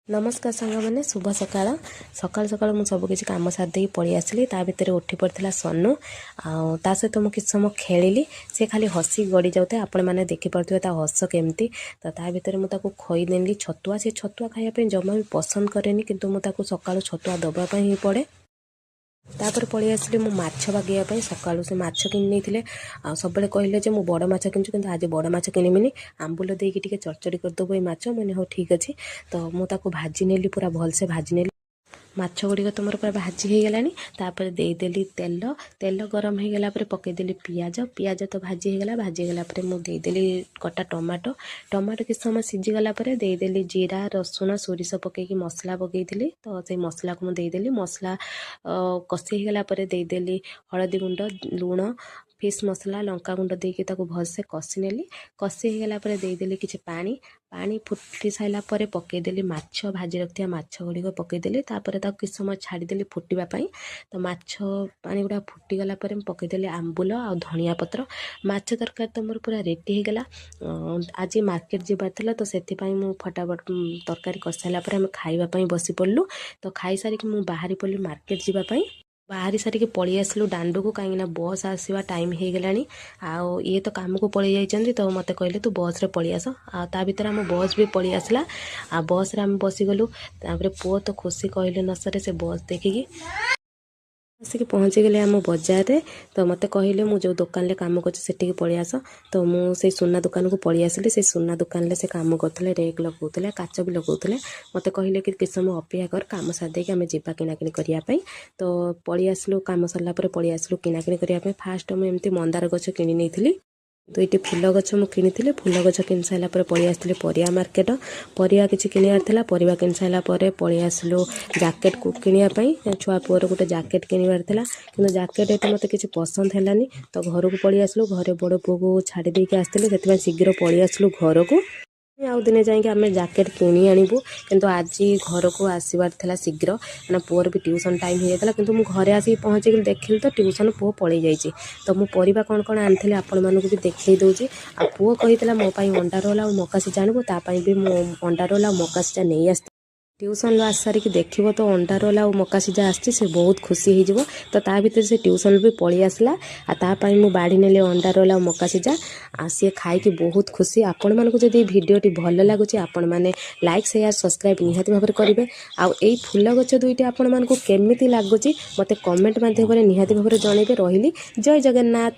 ନମସ୍କାର ସାଙ୍ଗମାନେ, ଶୁଭ ସକାଳ। ସକାଳୁ ସକାଳୁ ମୁଁ ସବୁକିଛି କାମ ସାରି ଦେଇକି ପଳେଇ ଆସିଲି। ତା ଭିତରେ ଉଠି ପଡ଼ିଥିଲା ସନୁ ଆଉ ତା ସହିତ ମୁଁ କିଛି ସମୟ ଖେଳିଲି। ସେ ଖାଲି ହସି ଗଡ଼ି ଯାଉଥାଏ। ଆପଣମାନେ ଦେଖିପାରୁଥିବେ ତା ହସ କେମିତି। ତ ତା ଭିତରେ ମୁଁ ତାକୁ ଖୋଇଦେଲି ଛତୁଆ। ସେ ଛତୁଆ ଖାଇବା ପାଇଁ ଜମା ବି ପସନ୍ଦ କରେନି, କିନ୍ତୁ ମୁଁ ତାକୁ ସକାଳୁ ଛତୁଆ ଦେବା ପାଇଁ ହିଁ ପଡ଼େ। ତାପରେ ପଳେଇ ଆସିଲି ମୁଁ ମାଛ ବାଗେଇବା ପାଇଁ। ସକାଳୁ ସେ ମାଛ କିଣି ନେଇଥିଲେ ଆଉ ସବୁବେଳେ କହିଲେ ଯେ ମୁଁ ବଡ଼ ମାଛ କିଣୁଛି, କିନ୍ତୁ ଆଜି ବଡ଼ ମାଛ କିଣିବିନି, ଆମ୍ବୁଲ ଦେଇକି ଟିକେ ଚଡ଼ଚଡ଼ି କରିଦେବୁ ଏଇ ମାଛ। ମୁଁ କହିଲି, ହଉ ଠିକ୍ ଅଛି। ତ ମୁଁ ତାକୁ ଭାଜି ନେଲି, ପୁରା ଭଲସେ ଭାଜି ନେଲି। ମାଛ ଗୁଡ଼ିକ ତୁମର ପୁରା ଭାଜି ହେଇଗଲାଣି। ତାପରେ ଦେଇଦେଲି ତେଲ। ତେଲ ଗରମ ହେଇଗଲା ପରେ ପକାଇଦେଲି ପିଆଜ। ପିଆଜ ତ ଭାଜି ହେଇଗଲା। ଭାଜି ହେଇଗଲା ପରେ ମୁଁ ଦେଇଦେଲି କଟା ଟମାଟୋ। ଟମାଟୋ କିଛି ସମୟ ସିଝିଗଲା ପରେ ଦେଇଦେଲି ଜିରା, ରସୁଣ, ସୋରିଷ ପକାଇକି ମସଲା ପକାଇଥିଲି। ତ ସେଇ ମସଲାକୁ ମୁଁ ଦେଇଦେଲି। ମସଲା କଷି ହେଇଗଲା ପରେ ଦେଇଦେଲି ହଳଦୀ ଗୁଣ୍ଡ, ଲୁଣ, ଫିସ୍ ମସଲା, ଲଙ୍କା ଗୁଣ୍ଡ ଦେଇକି ତାକୁ ଭଲସେ କଷି ନେଲି। କଷି ହେଇଗଲା ପରେ ଦେଇଦେଲି କିଛି ପାଣି। ପାଣି ଫୁଟି ସାରିଲା ପରେ ପକାଇଦେଲି ମାଛ। ଭାଜି ରଖିଥିବା ମାଛ ଗୁଡ଼ିକ ପକାଇଦେଲି। ତାପରେ ତାକୁ କିଛି ସମୟ ଛାଡ଼ିଦେଲି ଫୁଟିବା ପାଇଁ। ତ ମାଛ ପାଣି ଗୁଡ଼ା ଫୁଟିଗଲା ପରେ ମୁଁ ପକାଇଦେଲି ଆମ୍ବୁଲ ଆଉ ଧନିଆ ପତ୍ର। ମାଛ ତରକାରୀ ତ ମୋର ପୁରା ରେଡ଼ି ହେଇଗଲା। ଆଜି ମାର୍କେଟ ଯିବାର ଥିଲା, ତ ସେଥିପାଇଁ ମୁଁ ଫଟାଫଟ ତରକାରୀ କରିସାରିଲା ପରେ ଆମେ ଖାଇବା ପାଇଁ ବସି ପଡ଼ିଲୁ। ତ ଖାଇସାରିକି ମୁଁ ବାହାରି ପଡ଼ିଲି ମାର୍କେଟ ଯିବା ପାଇଁ। ବାହାରି ସାରିକି ପଳେଇ ଆସିଲୁ ଦାଣ୍ଡକୁ, କାହିଁକିନା ବସ୍ ଆସିବା ଟାଇମ୍ ହେଇଗଲାଣି। ଆଉ ଇଏ ତ କାମକୁ ପଳେଇ ଯାଇଛନ୍ତି, ତ ମୋତେ କହିଲେ ତୁ ବସ୍ରେ ପଳେଇ ଆସ। ଆଉ ତା ଭିତରେ ଆମ ବସ୍ ବି ପଳେଇ ଆସିଲା ଆଉ ବସ୍ରେ ଆମେ ବସିଗଲୁ। ତାପରେ ପୁଅ ତ ଖୁସି କହିଲେ ନ ସରେ ସେ ବସ୍ ଦେଖିକି। ଆସିକି ପହଞ୍ଚିଗଲେ ଆମ ବଜାରରେ। ତ ମୋତେ କହିଲେ ମୁଁ ଯେଉଁ ଦୋକାନରେ କାମ କରୁଛି ସେଠିକି ପଳେଇ ଆସ। ତ ମୁଁ ସେଇ ସୁନା ଦୋକାନକୁ ପଳେଇ ଆସିଲି। ସେଇ ସୁନା ଦୋକାନରେ ସେ କାମ କରୁଥିଲେ, ରେକ୍ ଲଗାଉଥିଲେ, କାଚ ବି ଲଗାଉଥିଲେ। ମୋତେ କହିଲେ କି କିଛି ସମୟ ଅପେକ୍ଷା କର, କାମ ସାରିଦେଇକି ଆମେ ଯିବା କିଣାକିଣି କରିବା ପାଇଁ। ତ ପଳେଇ ଆସିଲୁ, କାମ ସରିଲା ପରେ ପଳେଇ ଆସିଲୁ କିଣାକିଣି କରିବା ପାଇଁ। ଫାଷ୍ଟ ମୁଁ ଏମିତି ମନ୍ଦାର ଗଛ କିଣି ନେଇଥିଲି। ଦୁଇଟି ଫୁଲ ଗଛ ମୁଁ କିଣିଥିଲି। ଫୁଲ ଗଛ କିଣି ସାରିଲା ପରେ ପଳେଇ ଆସିଥିଲି ପରିବା ମାର୍କେଟ। ପରିବା କିଛି କିଣିବାର ଥିଲା। ପରିବା କିଣି ସାରିଲା ପରେ ପଳେଇ ଆସିଲୁ ଜ୍ୟାକେଟ୍କୁ କିଣିବା ପାଇଁ। ଛୁଆ ପୁଅର ଗୋଟେ ଜ୍ୟାକେଟ୍ କିଣିବାର ଥିଲା, କିନ୍ତୁ ଜ୍ୟାକେଟ୍ ଏତେ ମୋତେ କିଛି ପସନ୍ଦ ହେଲାନି। ତ ଘରକୁ ପଳେଇ ଆସିଲୁ। ଘରେ ବଡ଼ ପୁଅକୁ ଛାଡ଼ି ଦେଇକି ଆସିଥିଲି, ସେଥିପାଇଁ ଶୀଘ୍ର ପଳେଇ ଆସିଲୁ ଘରକୁ। ଆଉ ଦିନେ ଯାଇକି ଆମେ ଜ୍ୟାକେଟ୍ କିଣି ଆଣିବୁ, କିନ୍ତୁ ଆଜି ଘରକୁ ଆସିବାର ଥିଲା ଶୀଘ୍ର, କାରଣ ପୁଅର ବି ଟ୍ୟୁସନ୍ ଟାଇମ୍ ହେଇଯାଇଥିଲା। କିନ୍ତୁ ମୁଁ ଘରେ ଆସିକି ପହଞ୍ଚିକି ଦେଖିଲି ତ ଟ୍ୟୁସନ୍ ପୁଅ ପଳେଇ ଯାଇଛି। ତ ମୁଁ ପରିବା କ'ଣ କ'ଣ ଆଣିଥିଲି ଆପଣମାନଙ୍କୁ ବି ଦେଖେଇ ଦେଉଛି। ଆଉ ପୁଅ କହିଥିଲା ମୋ ପାଇଁ ଅଣ୍ଡା ରୋଲ୍ ଆଉ ମକା ସିଝା ଆଣିବୁ। ତା ପାଇଁ ବି ମୁଁ ଅଣ୍ଡା ରୋଲ୍ ଆଉ ମକା ସିଝା ନେଇ ଆସିଥିଲି। ଟ୍ୟୁସନ୍ରୁ ଆସି ସାରିକି ଦେଖିବ ତ ଅଣ୍ଡା ରୋଲ୍ ଆଉ ମକା ସିଝା ଆସିଛି, ସେ ବହୁତ ଖୁସି ହେଇଯିବ। ତ ତା ଭିତରେ ସେ ଟ୍ୟୁସନ୍ ବି ପଳେଇ ଆସିଲା ଆଉ ତା ପାଇଁ ମୁଁ ବାଢ଼ି ନେଲି ଅଣ୍ଡା ରୋଲ୍ ଆଉ ମକା ସିଝା ଆଉ ସିଏ ଖାଇକି ବହୁତ ଖୁସି। ଆପଣମାନଙ୍କୁ ଯଦି ଏଇ ଭିଡ଼ିଓଟି ଭଲ ଲାଗୁଛି, ଆପଣମାନେ ଲାଇକ୍, ସେୟାର, ସବସ୍କ୍ରାଇବ୍ ନିହାତି ଭାବରେ କରିବେ। ଆଉ ଏଇ ଫୁଲ ଗଛ ଦୁଇଟି ଆପଣମାନଙ୍କୁ କେମିତି ଲାଗୁଛି, ମୋତେ କମେଣ୍ଟ ମାଧ୍ୟମରେ ନିହାତି ଭାବରେ ଜଣାଇବେ। ରହିଲି, ଜୟ ଜଗନ୍ନାଥ।